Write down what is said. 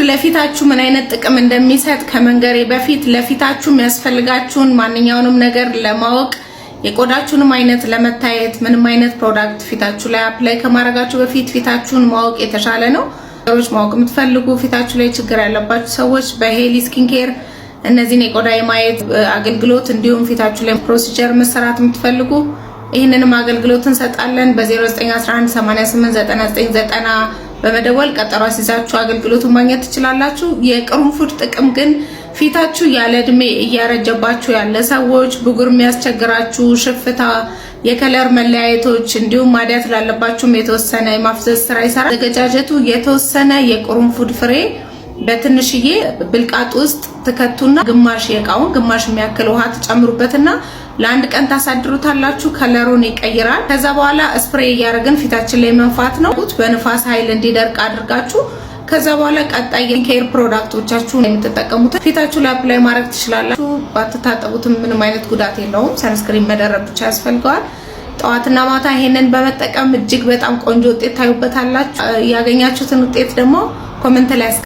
ለፊታችሁ ምን አይነት ጥቅም እንደሚሰጥ ከመንገሬ በፊት ለፊታችሁ የሚያስፈልጋችሁን ማንኛውንም ነገር ለማወቅ፣ የቆዳችሁንም አይነት ለመታየት፣ ምንም አይነት product ፊታችሁ ላይ apply ከማድረጋችሁ በፊት ፊታችሁን ማወቅ የተሻለ ነው። ነገሮች ማወቅ የምትፈልጉ፣ ፊታችሁ ላይ ችግር ያለባችሁ ሰዎች በሄሊ Skin Care እነዚህን የቆዳ የማየት አገልግሎት እንዲሁም ፊታችሁ ላይ procedure መሰራት የምትፈልጉ ይህንንም አገልግሎት እንሰጣለን። በ0911 88 99 90 በመደወል ቀጠሮ አስይዛችሁ አገልግሎቱን ማግኘት ትችላላችሁ። የቅርንፉድ ጥቅም ግን ፊታችሁ ያለ እድሜ እያረጀባችሁ ያለ ሰዎች፣ ብጉር የሚያስቸግራችሁ፣ ሽፍታ፣ የ color መለያየቶች እንዲሁም ማዲያት ላለባችሁም የተወሰነ የማፍዘዝ ስራ ይሰራል። አዘገጃጀቱ የተወሰነ የቅርንፉድ ፍሬ በትንሽዬ ብልቃጥ ውስጥ ትከቱና ግማሽ የእቃውን ግማሽ የሚያክል ውሃ ትጨምሩበትና ለአንድ ቀን ታሳድሩታላችሁ። Color ኡን ይቀይራል። ከዛ በኋላ spray እያደረግን ፊታችን ላይ መንፋት ነው። በንፋስ ኃይል እንዲደርቅ አድርጋችሁ ከዛ በኋላ ቀጣይ care product ኦቻችሁን የምትጠቀሙት ፊታችሁ ላይ apply ማድረግ ትችላላችሁ። ባትታጠቡትም ምንም አይነት ጉዳት የለውም። Sunscreen መደረብ ብቻ ያስፈልገዋል። ጠዋትና ማታ ይሄንን በመጠቀም እጅግ በጣም ቆንጆ ውጤት ታዩበታላችሁ። ያገኛችሁትን ውጤት ደግሞ comment ላይ